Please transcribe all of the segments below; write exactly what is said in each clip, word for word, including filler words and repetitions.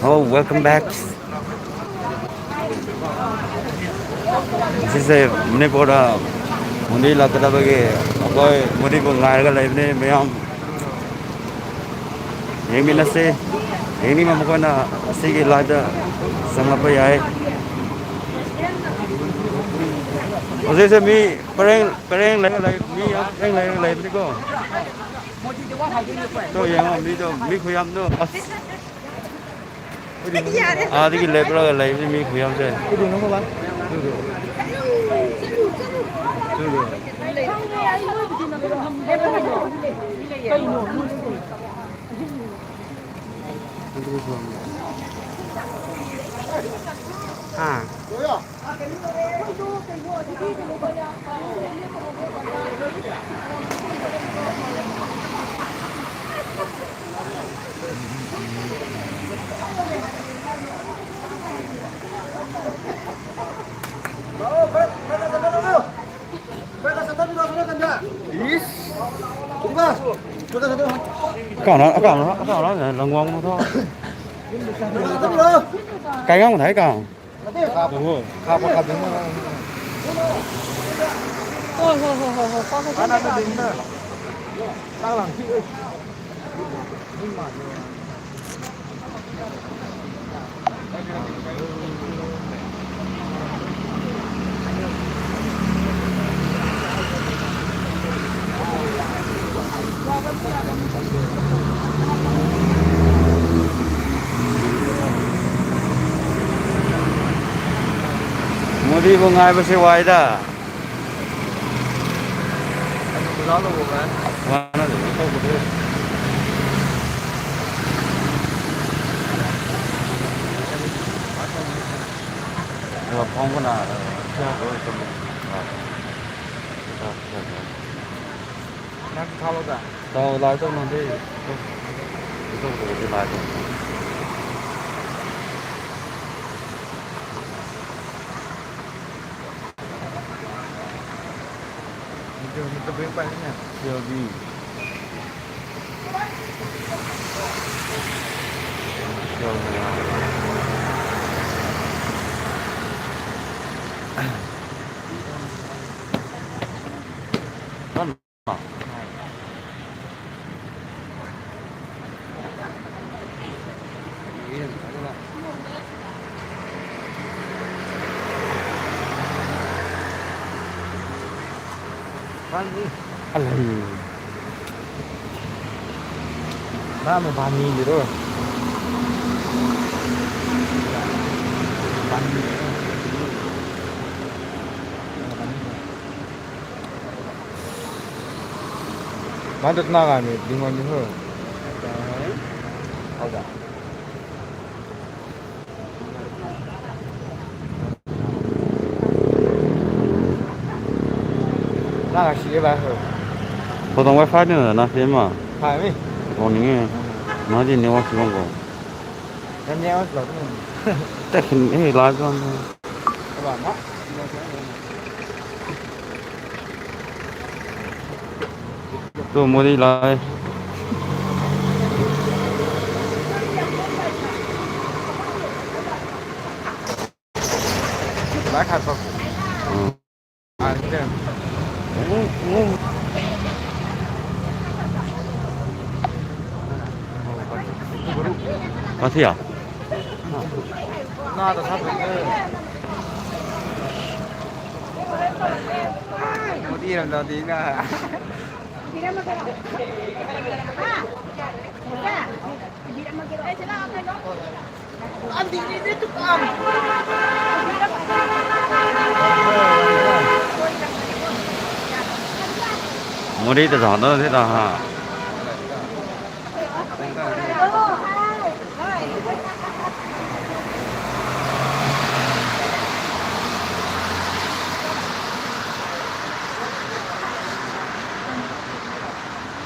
Oh, welcome back. This is a Manipur, uh, Modi lakada bagi, akhoi Modi bu ngai ga lai ni mayam. Yeng mi na se, yeng ni ma makoi na si ki lai da sang la pa yai. Ose se mi pareng pareng lai lai mi pareng lai lai ni ko. To yeng mi to mi khuyam to. Adi ki lep raga lai mi khuyam se. Kau na, kau na, kau na, langwang mo tho. Kai ngang thai kau. Oi, oi, oi, oi, oi, pa ka. Modi bu ngai ba se wai da. Nang thau lo da? Thau lai tu nang di. Tu, tu, tu, tu lai tu. Video ni tu bring pai ni. Video ni. Video ni. Alei. Ba mei bani di ro. Bani di ro. Mantut na ga ni ding wan ni ho. Hau da. Na ga si e ba ho. Photo wifi ni na si ma. Hai mi. Photo ni e. Na di ni wa si bang ko. Nang ni wa si lo tu. Tek ni lai tu. Tu Modi lai. Lai khat pa. Hmm. Ah, ni. Kathia? Na ta sa tu. Modi ram da di na. Modi ta zan na the ta ha.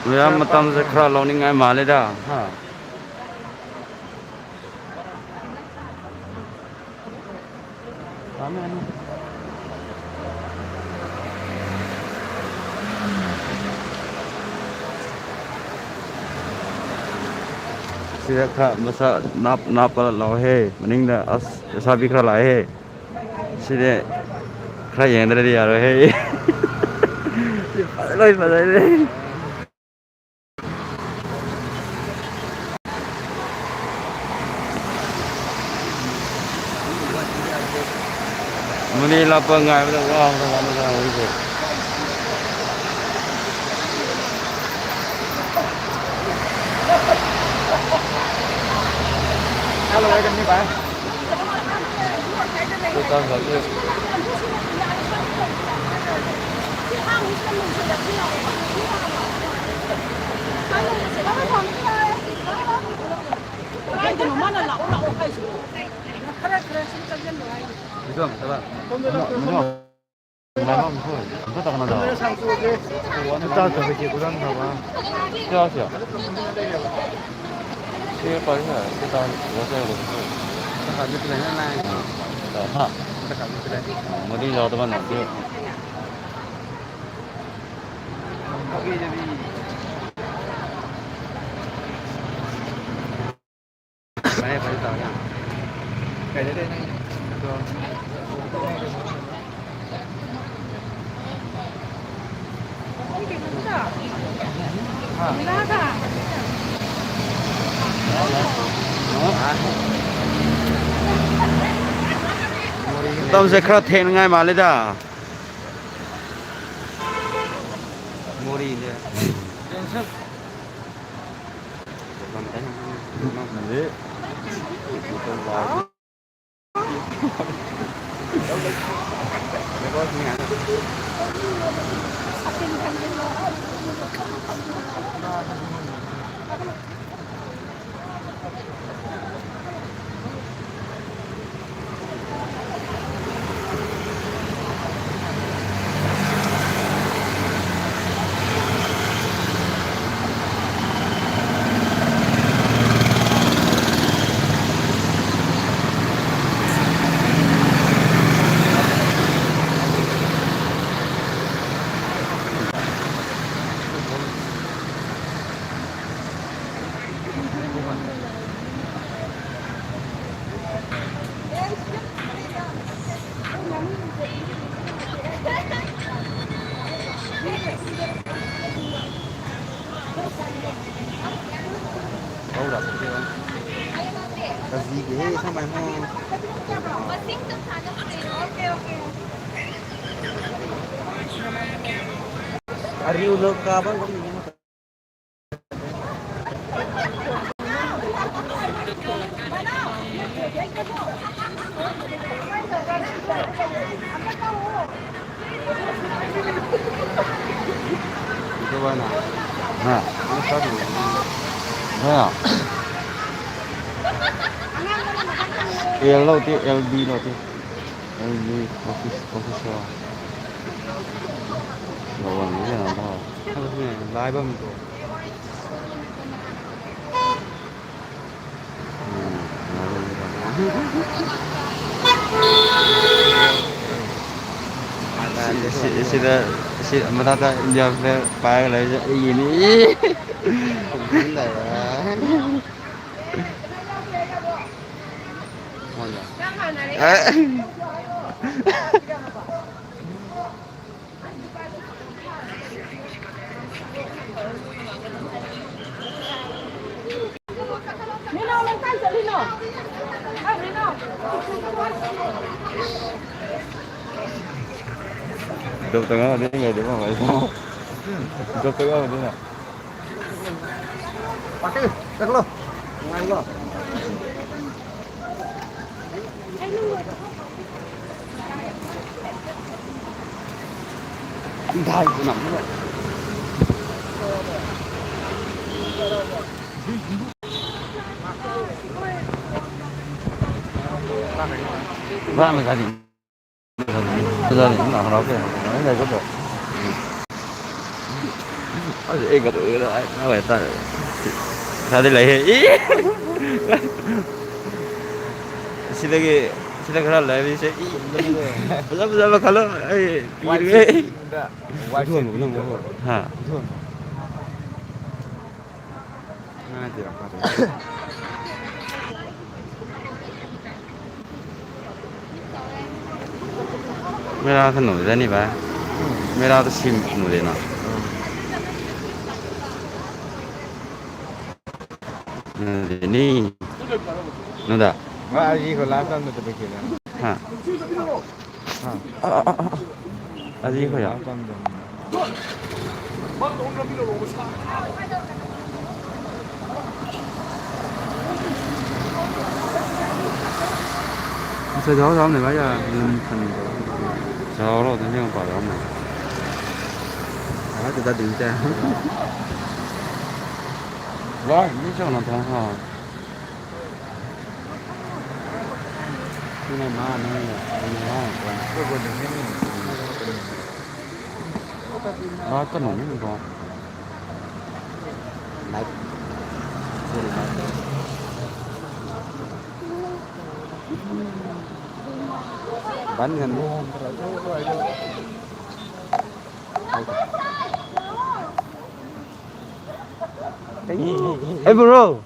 Ram matam se khara lou ni ngai ma le da. Ha. Sida kha masa nap nap ka lou he. Maning da as sa bi kha lai he. Sida kha yang da di ya ro he. Loi pa lai le. Muni lapa ngai mada wang mada wang mada wang mada. Hello, welcome ni bai. Tutan satu. Ito, tara. Ano, ano? Wala bam ko. Ang kata ka na da. Ito, ito, ito, ito, ito, ito. Siya, siya. Siya pa siya. Kita, wala siya, wala siya. Taka di pila na na. Ah, ta, ha. Taka di pila. Ah, modi jaw ta ban na siya. Pai, pai, tau na. Kai de de na. Tam se khara then ngai ma le da. Mori de. Kazi ke he samei ho. Ariu lo ka bang ko ni. Ito ba na? Ha. Ang sa ni. Ha. L lo ti, L B lo ti. L B office, office lo. Lo wan ni na ba. Ano ni, lai bam tu. Sida, sida, matata India flag pai lai sa ini. Dou tang a ding ngai de bam mai. Dou tang a ding na. Pati, tak lo. Ngai lo. Dai ku nam. Ba me ka di. Ka di na ra ke. Ngai ko to. Ai, e ka to, e ka to, ai, na wai ta. Sa de lai he. Sida ki, sida khara lai bi se. Baza, baza lo khalo. Ai, pi de. Thuan mo na mo. Ha. Thuan. Na Mera kha nu de ni ba. Mera ta sim nu de na. Nu de ni. Nu da. Wa aji ko last time nu ta pe kina. Ha. Ha. Ah, ah, ah, ah. Aji ko ya. Last time de. Sa zauc zauc nei ba ya, lum khan. Zauc lo, tu ni pa zauc nei. Ala tu ta ding te. Wa, ni zauc na thong ha. Ni na ma, ni na, ni na, ko ko de ni. Ah, kanu ni ko. Live. Sorry, live. Ban ngan mo. Hey, bro.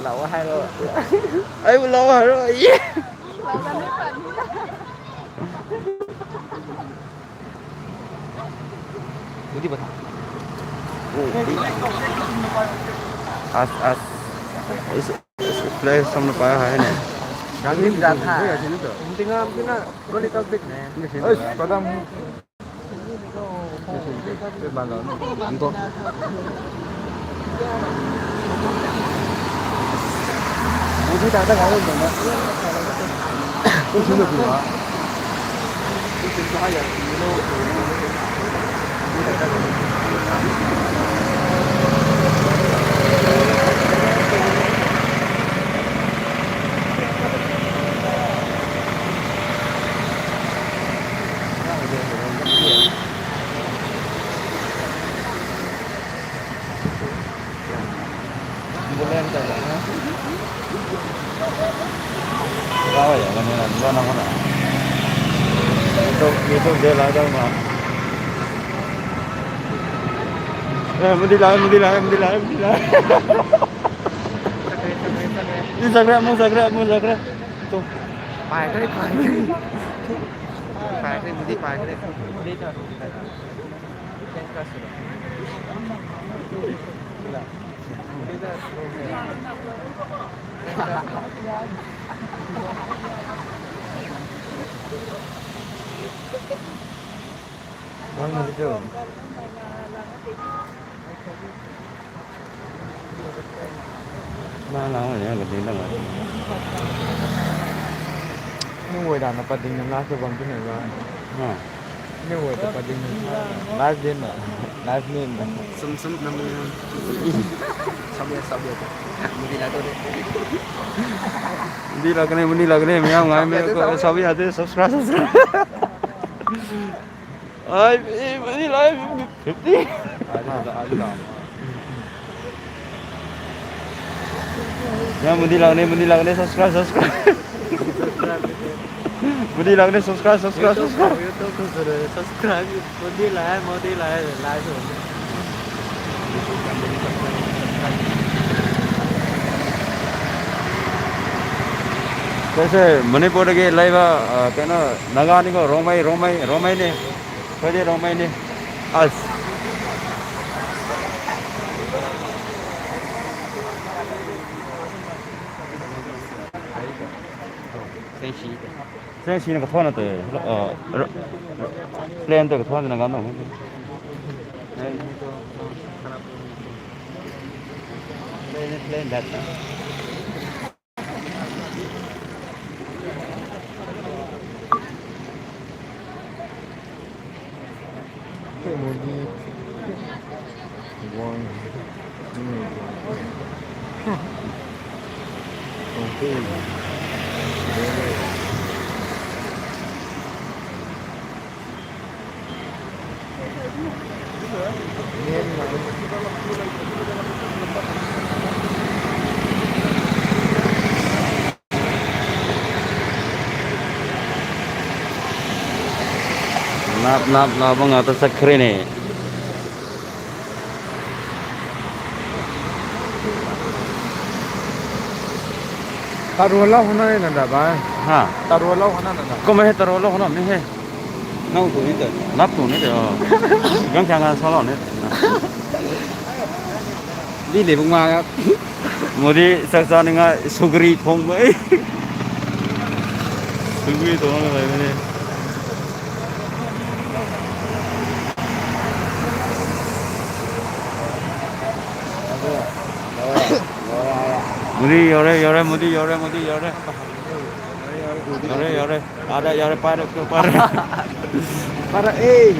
Lau hai ro. Ai, lau hai ro. Ye. As, as. Is, is play some na pa hai ne. Ganglim da tha. Tingam tina goli topic ne. Ei, padam. Eh, mudi lai, mudi lai, mudi lai, mudi lai. Instagram, Instagram, Instagram. Tu. Pai kare, pai kare. Pai kare, mudi pai kare. Na, na, na, na, na, na. Ni woi da na pading na last bam tu na. Ha. Ni woi da pading na. Last din na. Last din na. Sum sum na mi. Sabi sabi. Mudi la to de. Mudi la kane, mudi la kane, mi ngai mi ko sabi ate subscribe, subscribe. Ai, eh, mudi lai fifty. Ya, mudi lai ni, mudi lai ni, subscribe, subscribe. Mudi lai ni, subscribe, subscribe, subscribe. YouTube ko subscribe. Mudi lai, mudi lai, like. Kaise Manipur dagi laiba, ah, kena Naga ni ko Rongmei, Rongmei, Rongmei ni. Koi de Rongmei ni. As. Thank you. Seng sina kathon na te, ah, r-, r-, plan te kathon na gan dong. Plan, plan that. Nap, nap, nap, bang ata sakri ni. Taruan lou hana na da bai. Ha. Taruan lou hana na da. Kum he taruan lou hana mi he. Nau tu ni te. Nap tu ni te. Gang kya nga sa lou ni. Di le bung ma ya. Modi sak sa ni nga sugri thong bai. Sugri thong bai ni. Modi yore yore Modi yore Modi yore. Yore yore. Ada yore para tu para. Para eh.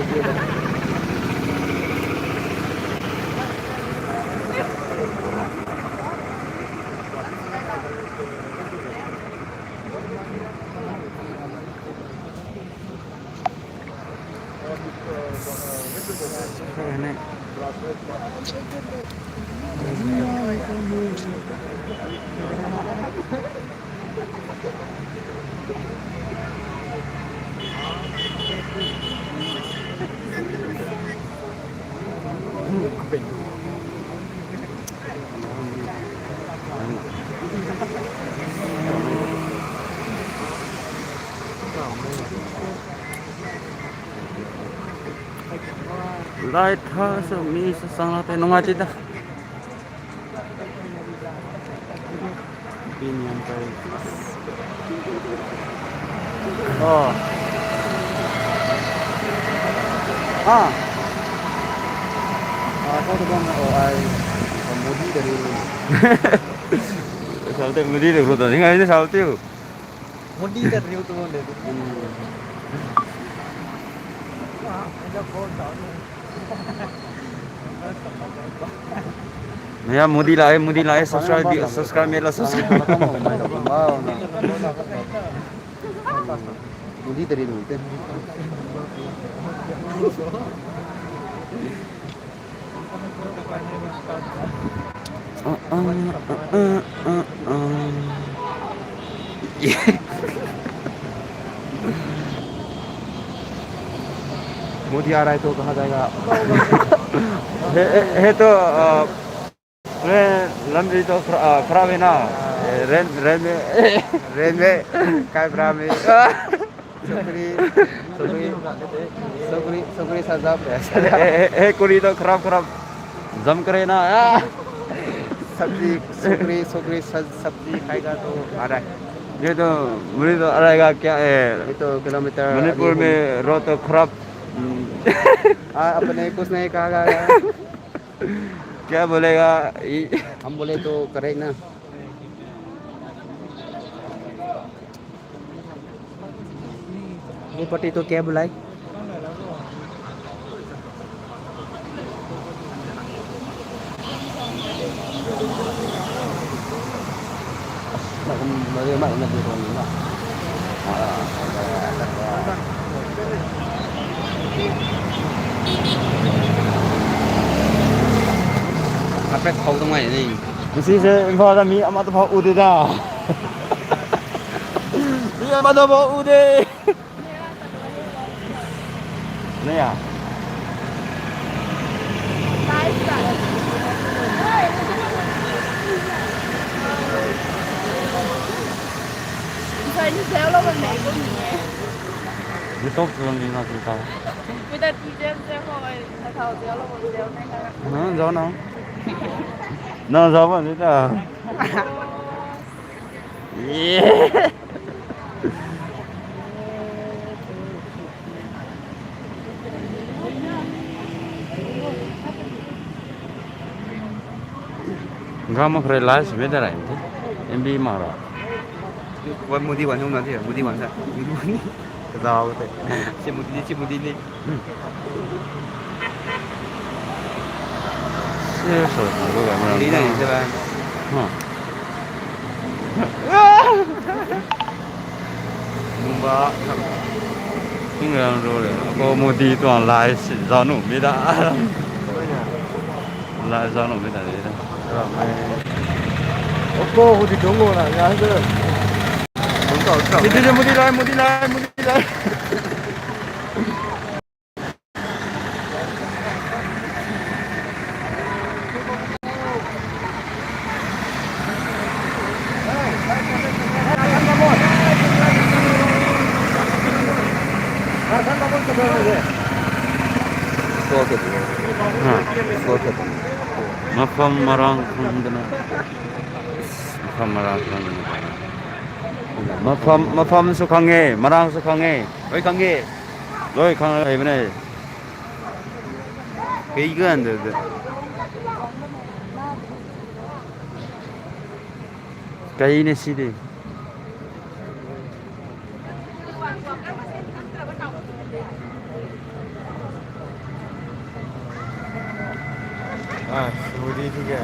Lai tha so mi sa sang la te nungai ti ta. Opinion kai. Oh. Ah. Ah, kau tu bang, oh, ai, Modi dari. Salte Modi dari tu, ni ngai salte. Modi ta riu tu le. Naya Modi lai, Modi lai, subscribe, subscribe, mela subscribe. Modi ta riu tu. Modi आ रहा है तो कहाँ जाएगा? है, है, है तो, अ, रे, लंबी तो खरा-, अ, खराब है ना। ए, रेल, रेलवे, रेलवे, काई ब्रा में। Sukri, sukri, sukri, sukri sajap ya. Eh, eh, eh, kuri to kharap, kharap. Jam kare na, ah. Sabji, sukri, sukri, sab-, sabji khayega to aa raha hai. Ye to, mujhe to aa raha hai kya, eh, ye to kilometer Manipur mein road to kharap. Hmm. Ah, apne kuch nahi kaha. Kya bolega? Hum bole to correct na. ये पट्टी तो क्या बुलाई? Apa kau tu mai ni? Misi se Imphal da mi ama tu phau u de da. Mi ama tu phau u de. Naya. Inside ni zau lou bam mei kum ni e. Ni top tuang ni na tu ta. Without teacher zau lou bam, na thau zau lou bam zau na. Na zau na. Na zau bam ni ta. Gama khre lai sime da rai mte. M B ma ra. Wan Modi wan hung na dia, Modi wan sa. Kazao te. Si Modi ni, si Modi ni. Serious lo, lo ga mara. Modi na ni se ba. Ha. Mumba. King rang ro le. Ko Modi tuang lai si zanu mi da. Lai zanu mi da le da. Oko hudi dungo na ya de. Modi lai, Modi lai, Modi lai. School khat. Ha, school khat. Mafam marang khang dana. Mafam marang khang dana. Mafam, mafam sw khang e, marang sw khang e. Loi khang e. Loi khang e, bane. Kei gan de de. Kei ne si de. Ah, smoothie ठीक है।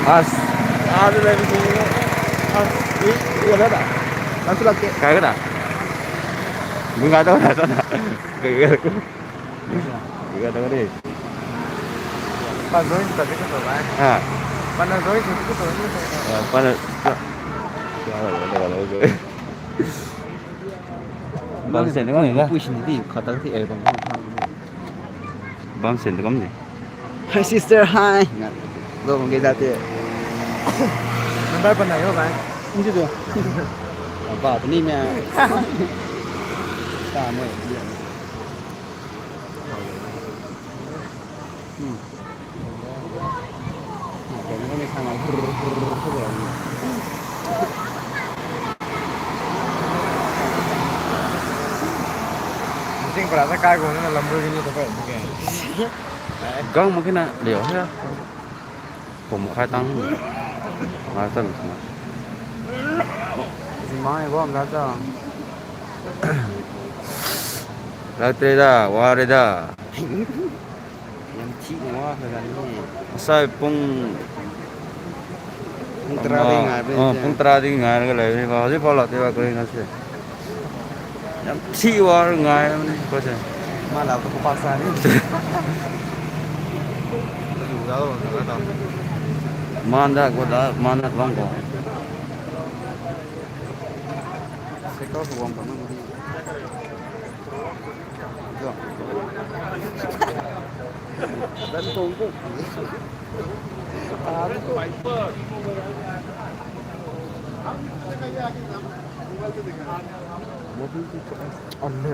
As. As le bi. As. Ui, ui, ada da. Langsung lagi. Kaya ka da. Bunga da da da. Kaya ka da. Kaya ka da ni. Pan join sa di ko to lai. Ha. Pan join sa di ko to lai. Pan. Bam sen kau ni la. Push ni di khat tak ti e bam. Bam sen kau ni. Hi sister, hi. Lo bam ke jate. Number pan na yo bhai. Ni tu. Ba tu ni me. Ta mo. Hmm. Ting para sa kai ko na Lamborghini to pa. Gang mo kina liu ha. Pum khai tang. Ma tan ma. Zimai bom da ta. Rau tre da, wa re da. Yam thi na wa kha gan ni. Asai pung, pung tara di ngai pe. Oh, pung tara di ngai ka lai ni ba. Hoi pau la te ba ko na se. Yam thi wa ngai ni ko se. Ma la ko pa sa ni. Manda ko da, manda long ko. Sekau suang pa na.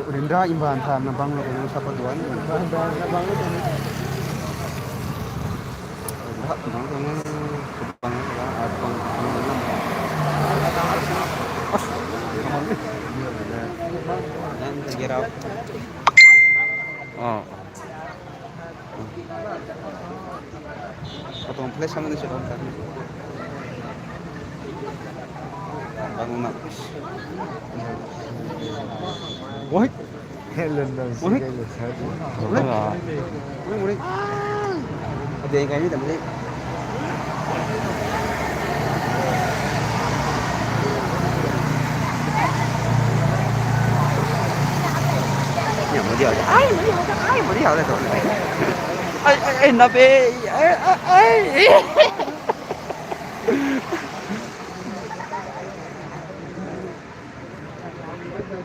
Rindra imban tham na bang lo sa pa duan. Get out. Oh. Katong place kami ni si kong kami. Bangun na. Woi. Hello, hello. Woi. Woi, woi. Ade kai ni tam ni. Ai, ai, ai, na be, ai, ai, ai.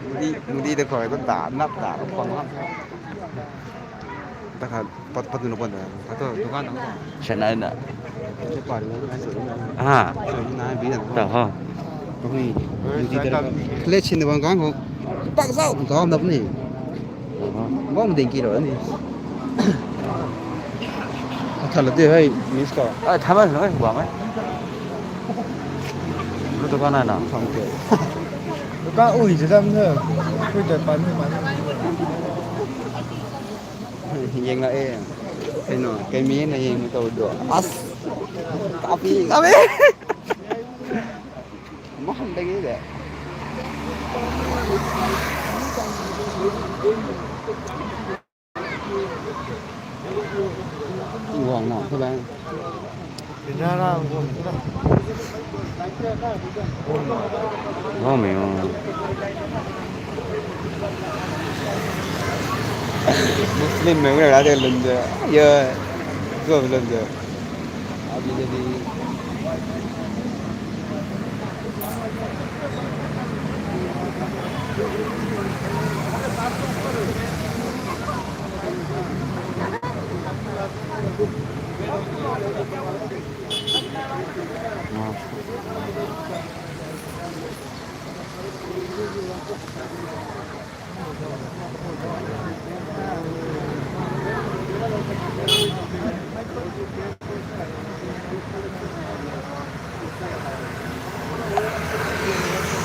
Nudi, nudi de khou, ko da, nap da, ko phone hap. Ta kha, pat, pat nu pat da. Ta to, dukan na. Chennai na. Te pa ni na, so na. Ha. So na, bi na. Ta ha. Ko ni. Nudi de. Plate chin bang kang ho. Pak zau, ta na ni. Bom ding ki ro ni. Thala de hai, miss ko. A, thala na, ba mai. Lu to ka na na. Thang te. Lu ka ui je dam na. Kui te pan ni man. Yeng la e. Kei no, kei mi na yeng mi to do. As. Kapi, kapi. Mahan dagi de. Guang na, thei bang. Guang mei o. Muslim mei ra de lun de. Ya. Guang lun de. Abi de di.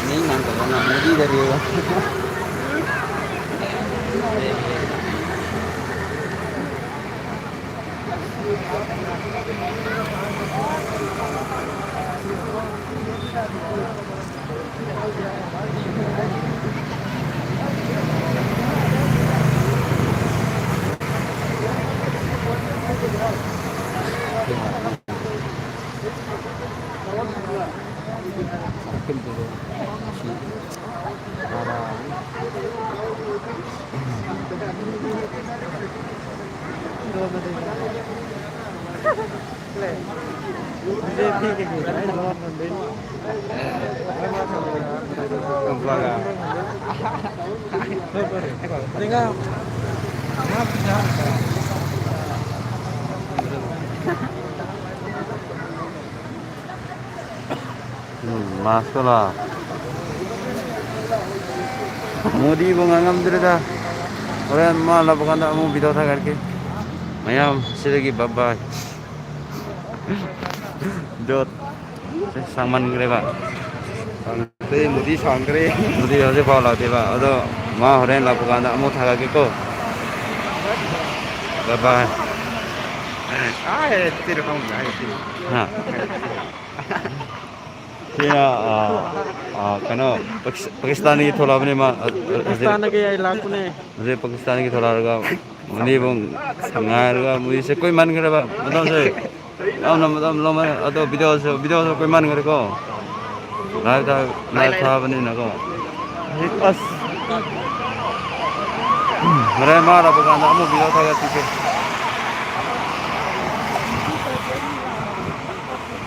Ning nang ko na modi da riu. Hmm, mask la. Modi bu ngam dre da. Horen ma la bakanda amu video tha karke. Mayam sidagi bye bye. Dot. Sangman kre ba. Te Modi sang kre. Modi hase pau la te ba. Ado ma horen la bakanda amu tha karke ko. Bye bye. Ai, tir khang ai tir. Ha. Tina, ah, ah, kano, Pakis-, Pakistan ki thola bani ma, ah, ah, Pakistan ki ai lak ne. Mujhe Pakistan ki thola raga, mani bung sangai raga, mujhe se koi man kara ba, matlab se, am na matlab lo ma, ato video se, video se koi man kara ko. Live tha, live tha bani na ko. Bas. Mare ma ra bagan da, amu video tha ga tike.